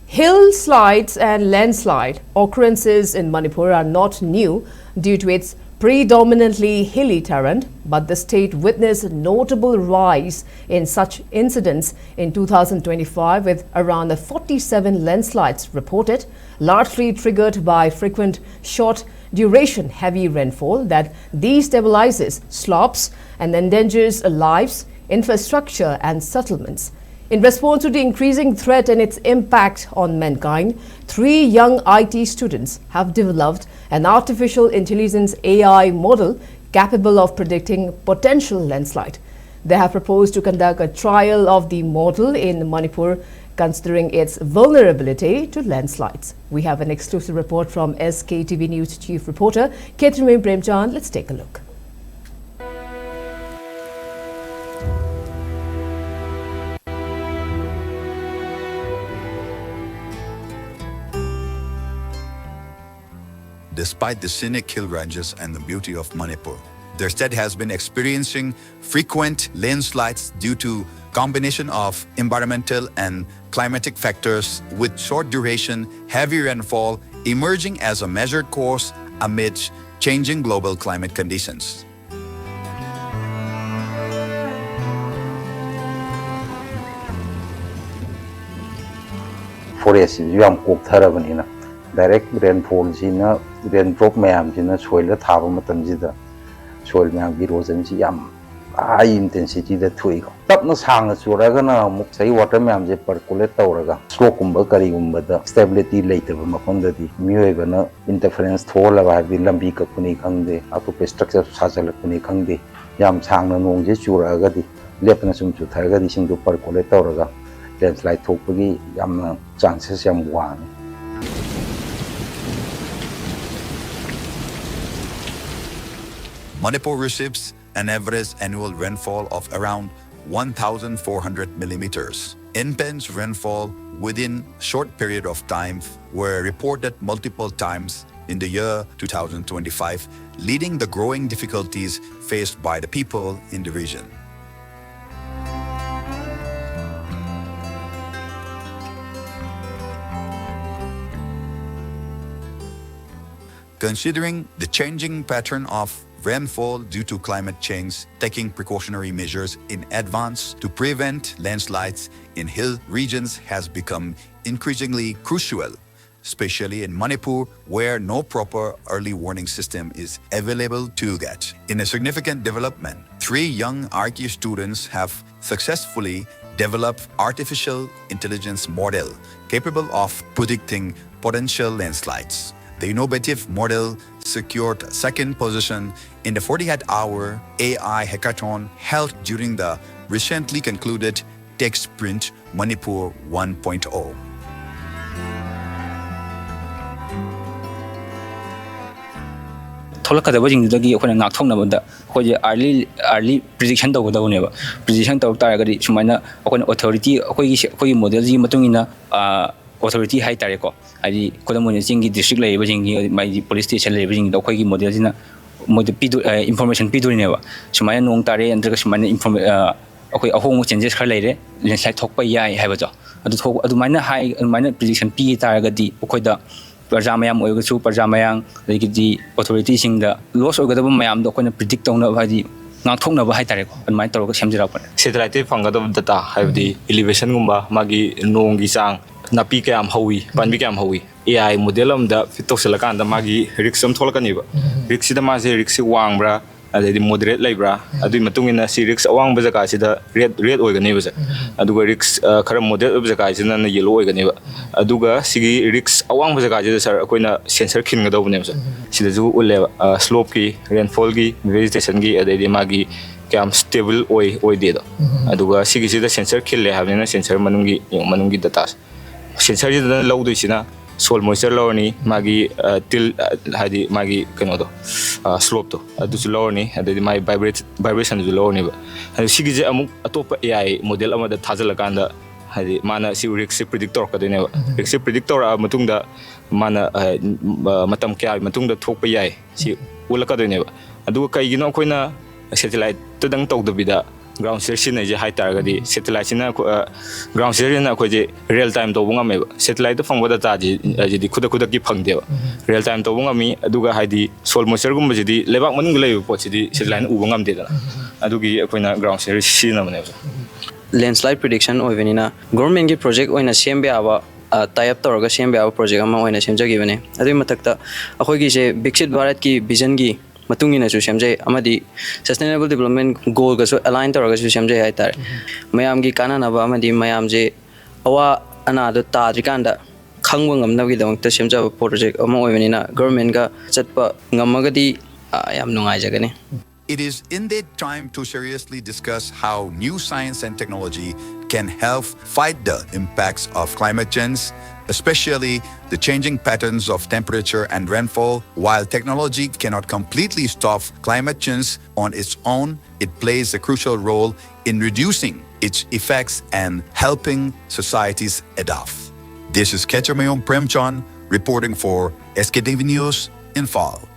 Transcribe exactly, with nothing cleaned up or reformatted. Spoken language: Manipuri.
Hill slides and landslide occurrences in Manipur are not new due to its predominantly hilly terrain, but the state witnessed a notable rise in such incidents in two thousand twenty-five, with around forty-seven landslides reported, largely triggered by frequent short duration heavy rainfall that destabilizes slopes and endangers lives, infrastructure, and settlements. In response to the increasing threat and its impact on mankind, three young I T students have developed an artificial intelligence A I model capable of predicting potential landslide. They have proposed to conduct a trial of the model in Manipur, considering its vulnerability to landslides. We have an exclusive report from S K T V News chief reporter Ketrimim Premchand. Let's take a look. Despite the scenic hill ranges and the beauty of Manipur, the state has been experiencing frequent landslides due to combination of environmental and climatic factors, with short duration heavy rainfall emerging as a measured course amid changing global climate conditions. Forest ꯁꯤꯁꯨ ꯌꯥꯝ ꯀꯣꯛꯊꯔꯕꯅꯤꯅ, direct rainfall ꯁꯤꯅ, raindrop ꯃꯌꯥꯝꯁꯤꯅ soil ꯗ ꯊꯥꯕ ꯃꯇꯝꯁꯤꯗ soil ꯃꯌꯥꯝꯒꯤ erosion ꯁꯤ ꯌꯥꯝ high intensity ꯗ ꯊꯣꯛꯏꯀꯣ꯫ ꯇꯞꯅ ꯁꯥꯡꯅ ꯆꯨꯔꯒꯅ ꯑꯃꯨꯛ ꯉꯁꯥꯏꯒꯤ water ꯃꯌꯥꯝꯁꯦ percolate ꯇꯧꯔꯒ slope ꯀꯨꯝꯕ ꯀꯔꯤꯒꯨꯝꯕꯗ stability ꯂꯩꯇꯕ ꯃꯐꯝꯗꯗꯤ ꯃꯤꯑꯣꯏꯕꯅ interference ꯊꯣꯛꯍꯜꯂꯕ, ꯍꯥꯏꯕꯗꯤ ꯂꯝꯕꯤ ꯀꯛꯄꯅꯤ ꯈꯪꯗꯦ, ꯑꯇꯣꯞꯄ structure ꯁꯥꯖꯜꯂꯛꯄꯅꯤ ꯈꯪꯗꯦ, ꯌꯥꯝ ꯁꯥꯡꯅ ꯅꯣꯡꯁꯦ ꯆꯨꯔꯛꯑꯒꯗꯤ, ꯂꯦꯞꯇꯅ ꯁꯨꯝ ꯆꯨꯊꯔꯒꯗꯤ ꯏꯁꯤꯡꯗꯣ percolate ꯇꯧꯔꯒ landslide ꯊꯣꯛꯄꯒꯤ ꯌꯥꯝꯅ chances ꯌꯥꯝ ꯋꯥꯡꯉꯤ꯫ Manipur receives an average annual rainfall of around one thousand four hundred millimeters. Intense rainfall within short period of time were reported multiple times in the year two thousand twenty-five, leading the growing difficulties faced by the people in the region. Considering the changing pattern of rainfall due to climate change, taking precautionary measures in advance to prevent landslides in hill regions has become increasingly crucial, especially in Manipur, where no proper early warning system is available to get. In a significant development, three young R T students have successfully developed artificial intelligence model capable of predicting potential landslides. The innovative model secured second position in the forty-eight hour A I hackathon held during the recently concluded Tech Sprint Manipur one point oh. ꯊꯣꯛꯂꯛꯀꯗꯕꯁꯤꯡꯗꯨꯗꯒꯤ ꯑꯩꯈꯣꯏꯅ ꯉꯥꯛꯊꯣꯛꯅꯕꯗ ꯑꯩꯈꯣꯏꯁꯦ early early prediction ꯇꯧꯒꯗꯕꯅꯦꯕ꯫ Prediction ꯇꯧꯔꯛ ꯇꯥꯔꯒꯗꯤ ꯁꯨꯃꯥꯏꯅ ꯑꯩꯈꯣꯏꯅ authority ꯑꯩꯈꯣꯏꯒꯤ ꯑꯩꯈꯣꯏꯒꯤ ꯃꯣꯗꯦꯜꯁꯤꯒꯤ ꯃꯇꯨꯡ ꯏꯟꯅ ꯑꯣꯊꯣꯔꯤꯇꯤ ꯍꯥꯏ ꯇꯥꯔꯦꯀꯣ, ꯍꯥꯏꯗꯤ ꯈꯨꯗꯝ ꯑꯣꯏꯅ ꯆꯤꯡꯒꯤ ꯗꯤꯁꯇ꯭ꯔꯤꯛ ꯂꯩꯔꯤꯕꯁꯤꯡꯒꯤ, ꯃꯥꯒꯤ ꯄꯨꯂꯤꯁ ꯁ꯭ꯇꯦꯁꯟ ꯂꯩꯔꯤꯕꯁꯤꯡꯗ ꯑꯩꯈꯣꯏꯒꯤ ꯃꯣꯗꯦꯜꯁꯤꯅ ꯃꯣꯏꯗ ꯄꯤꯗꯣ ꯏꯟꯐꯣꯔꯃꯦꯁꯟ ꯄꯤꯗꯣꯔꯤꯅꯦꯕ꯫ ꯁꯨꯃꯥꯏꯅ ꯅꯣꯡ ꯇꯥꯔꯦ ꯅꯠꯇ꯭ꯔꯒ ꯁꯨꯃꯥꯏꯅ ꯏꯟꯐꯣꯔꯃꯦ ꯑꯩꯈꯣꯏ ꯑꯍꯣꯡꯕ ꯆꯦꯟꯖꯦꯁ ꯈꯔ ꯂꯩꯔꯦ, ꯂꯦꯟꯁꯂꯥꯏꯠ ꯊꯣꯛꯄ ꯌꯥꯏ ꯍꯥꯏꯕꯗꯣ꯫ ꯑꯗꯨ ꯊꯣꯛ ꯑꯗꯨꯃꯥꯏꯅ ꯍꯥꯏ ꯑꯗꯨꯃꯥꯏꯅ ꯄ꯭ꯔꯤꯗꯤꯛꯁꯟ ꯄꯤ ꯇꯥꯔꯒꯗꯤ ꯑꯩꯈꯣꯏꯗ ꯄ꯭ꯔꯖꯥ ꯃꯌꯥꯝ ꯑꯣꯏꯔꯒꯁꯨ, ꯄ꯭ꯔꯖꯥ ꯃꯌꯥꯝ ꯑꯗꯒꯤꯗꯤ ꯑꯣꯊꯣꯔꯤꯇꯤꯁꯤꯡꯗ ꯂꯣꯁ ꯑꯣꯏꯒꯗꯕ ꯃꯌꯥꯝꯗꯣ ꯑꯩꯈꯣꯏꯅ ꯄ꯭ꯔꯤꯗꯤꯛ ꯇꯧꯅꯕ, ꯍꯥꯏꯗꯤ ꯉꯥꯛꯊꯣꯛꯅꯕ ꯍꯥꯏꯇꯥꯔꯦꯀꯣ, ꯑꯗꯨꯃꯥꯏꯅ ꯇꯧꯔꯒ ꯁꯦꯝꯖꯔꯛꯄꯅꯦ꯫ ꯁꯦꯇꯦꯂꯥꯏꯠꯇꯒꯤ ꯐꯪꯒꯗꯕ ꯗꯇꯥ, ꯍꯥꯏꯕꯗꯤ ꯏꯂꯤꯚꯦꯁꯟꯒꯨꯝꯕ, ꯃꯥꯒꯤ ꯅꯣꯡꯒꯤ ꯆꯥꯡ, ꯅꯥꯄꯤ ꯀꯌꯥꯝ ꯍꯧꯋꯤ, ꯄꯥꯝꯕꯤ ꯀꯌꯥꯝ ꯍꯧꯋꯤ, ꯑꯦ ꯑꯥꯏ ꯃꯣꯗꯦꯜ ꯑꯃꯗ ꯐꯤꯠ ꯇꯧꯁꯤꯜꯂꯀꯥꯟꯗ ꯃꯥꯒꯤ ꯔꯤꯛꯁ ꯑꯃ ꯊꯣꯛꯂꯛꯀꯅꯤꯕ꯫ ꯔꯤꯛꯁꯁꯤꯗ ꯃꯥꯁꯦ ꯔꯤꯛꯁꯁꯦ ꯋꯥꯡꯕ꯭ꯔꯥ, ꯑꯗꯩꯗꯤ ꯃꯣꯗꯔꯦꯠ ꯂꯩꯕ꯭ꯔꯥ, ꯑꯗꯨꯒꯤ ꯃꯇꯨꯡ ꯏꯟꯅ ꯁꯤ ꯔꯤꯛꯁ ꯑꯋꯥꯡꯕ ꯖꯒꯥꯁꯤꯗ ꯔꯦꯠ ꯔꯦꯠ ꯑꯣꯏꯒꯅꯦꯕꯁꯦ꯫ ꯑꯗꯨꯒ ꯔꯤꯛꯁ ꯈꯔ ꯃꯣꯗꯔꯦꯠ ꯑꯣꯏꯕ ꯖꯒꯥꯁꯤꯗꯅ ꯌꯦꯂꯣ ꯑꯣꯏꯒꯅꯦꯕ꯫ ꯑꯗꯨꯒ ꯁꯤꯒꯤ ꯔꯤꯛꯁ ꯑꯋꯥꯡꯕ ꯖꯒꯥꯁꯤꯗ ꯁꯥꯔ ꯑꯩꯈꯣꯏꯅ ꯁꯦꯟꯁꯔ ꯈꯤꯟꯒꯗꯧꯕꯅꯦꯕ ꯁꯥꯔ꯫ ꯁꯤꯗꯁꯨ ꯎꯠꯂꯦꯕ, ꯁ꯭ꯂꯣꯞꯀꯤ, ꯔꯦꯟꯐꯣꯜꯒꯤ, ꯚꯦꯖꯤꯇꯦꯁꯟꯒꯤ, ꯑꯗꯩꯗꯤ ꯃꯥꯒꯤ ꯀꯌꯥꯝ ꯁ꯭ꯇꯦꯕꯜ ꯑꯣꯏ ꯑꯣꯏꯗꯦꯗꯣ꯫ ꯑꯗꯨꯒ ꯁꯤꯒꯤꯁꯤꯗ ꯁꯦꯟꯁꯔ ꯈꯤꯜꯂꯦ ꯍꯥꯏꯕꯅꯤꯅ ꯁꯦꯟꯁꯔ ꯃꯅꯨꯡꯒꯤ ꯃꯅꯨꯡꯒꯤ ꯗꯇꯥꯁꯦ꯫ ꯁꯦꯟꯁꯔꯁꯤꯗ ꯂꯧꯗꯣꯏꯁꯤꯅ ꯁꯣꯏꯜ ꯃꯣꯏꯆꯔ ꯂꯧꯔꯅꯤ, ꯃꯥꯒꯤ ꯇꯤꯜ, ꯍꯥꯏꯗꯤ ꯃꯥꯒꯤ ꯀꯩꯅꯣꯗꯣ, ꯁ꯭ꯂꯣꯞꯇꯣ ꯑꯗꯨꯁꯨ ꯂꯧꯔꯅꯤ, ꯑꯗꯩꯗꯤ ꯃꯥꯒꯤ ꯚꯥꯏꯕ꯭ꯔꯦꯁꯟꯁꯨ ꯂꯧꯔꯅꯤꯕ꯫ ꯑꯗꯣ ꯁꯤꯒꯤꯁꯦ ꯑꯃꯨꯛ ꯑꯇꯣꯞꯄ ꯑꯦ ꯑꯥꯏ ꯃꯣꯗꯦꯜ ꯑꯃꯗ ꯊꯥꯖꯤꯜꯂꯀꯥꯟꯗ, ꯍꯥꯏꯗꯤ ꯃꯥꯅ ꯁꯤ ꯔꯤꯛꯁꯁꯦ ꯄ꯭ꯔꯤꯗꯤꯛ ꯇꯧꯔꯛꯀꯗꯣꯏꯅꯦꯕ꯫ ꯔꯤꯛꯁꯁꯦ ꯄ꯭ꯔꯤꯗꯤꯛ ꯇꯧꯔꯛꯑ ꯃꯇꯨꯡꯗ ꯃꯥꯅ ꯃꯇꯝ ꯀꯌꯥꯒꯤ ꯃꯇꯨꯡꯗ ꯊꯣꯛꯄ ꯌꯥꯏ ꯁꯤ ꯎꯠꯂꯛꯀꯗꯣꯏꯅꯦꯕ꯫ ꯑꯗꯨꯒ ꯀꯩꯒꯤꯅꯣ ꯑꯩꯈꯣꯏꯅ ꯁꯦꯇꯦꯂꯥꯏꯠꯇꯗꯪ ꯇꯧꯗꯕꯤꯗ Ground share ꯁꯤꯖꯤꯟꯅꯩꯁꯦ ꯍꯥꯏ ꯇꯥꯔꯒꯗꯤ, satellite ꯁꯤꯅ ꯑꯩꯈꯣꯏ, ꯑ, ground share ꯁꯤꯅ ꯑꯩꯈꯣꯏꯁꯦ real time ꯇꯧꯕ ꯉꯝꯃꯦꯕ꯫ Satellite ꯇ ꯐꯪꯕ data ꯁꯤ, ꯑꯁꯤꯗꯤ ꯈꯨꯗꯛ ꯈꯨꯗꯛꯀꯤ ꯐꯪꯗꯦꯕ꯫ Real time ꯇꯧꯕ ꯉꯝꯃꯤ, ꯑꯗꯨꯒ ꯍꯥꯏꯗꯤ soil moisture ꯒꯨꯝꯕꯁꯤꯗꯤ ꯂꯩꯕꯥꯛ ꯃꯅꯨꯡꯗ ꯂꯩꯕ ꯄꯣꯠꯁꯤꯗꯤ satellite ꯅ ꯎꯕ ꯉꯝꯗꯦꯗꯅ꯫ ꯑꯗꯨꯒꯤ ꯑꯩꯈꯣꯏꯅ ground share ꯁꯤꯖꯤꯟꯅꯕꯅꯦꯕ꯫ Landslide prediction ꯑꯣꯏꯕꯅꯤꯅ, government ꯀꯤ project ꯑꯣꯏꯅ ꯁꯦꯝꯕ ꯌꯥꯕ, ꯑ, tie up ꯇꯧꯔꯒ ꯁꯦꯝꯕ ꯌꯥꯕ project ꯑꯃ ꯑꯣꯏꯅ ꯁꯦꯝꯖꯈꯤꯕꯅꯦ꯫ ꯑꯗꯨꯒꯤ ꯃꯊꯛꯇ ꯑꯩꯈꯣꯏꯒꯤꯁꯦ ꯕꯤꯛꯁꯤꯠ ꯚꯥꯔꯠꯀꯤ vision ꯒꯤ ꯃꯇꯨꯡ ꯏꯟꯅꯁꯨ ꯁꯦꯝꯖꯩ, ꯑꯃꯗꯤ sustainable development goal ꯒꯁꯨ align ꯇꯧꯔꯒꯁꯨ ꯁꯦꯝꯖꯩ ꯍꯥꯏꯇꯥꯔꯦ꯫ ꯃꯌꯥꯝꯒꯤ ꯀꯥꯟꯅꯅꯕ ꯑꯃꯗꯤ ꯃꯌꯥꯝꯁꯦ ꯑꯋꯥ ꯑꯅꯥꯗꯣ ꯇꯥꯗ꯭ꯔꯤꯀꯥꯟꯗ ꯈꯪꯕ ꯉꯝꯅꯕꯒꯤꯗꯃꯛꯇ ꯁꯦꯝꯖꯕ project ꯑꯃ ꯑꯣꯏꯕꯅꯤꯅ, government ꯀ ꯆꯠꯄ ꯉꯝꯃꯒꯗꯤ, ꯑ, ꯌꯥꯝ ꯅꯨꯡꯉꯥꯏꯖꯒꯅꯤ꯫ It is indeed time to seriously discuss how new science and technology can help fight the impacts of climate change, especially the changing patterns of temperature and rainfall. While technology cannot completely stop climate change on its own, it plays a crucial role in reducing its effects and helping societies adapt. This is Khetremayon Premchand reporting for S K T V News, Imphal.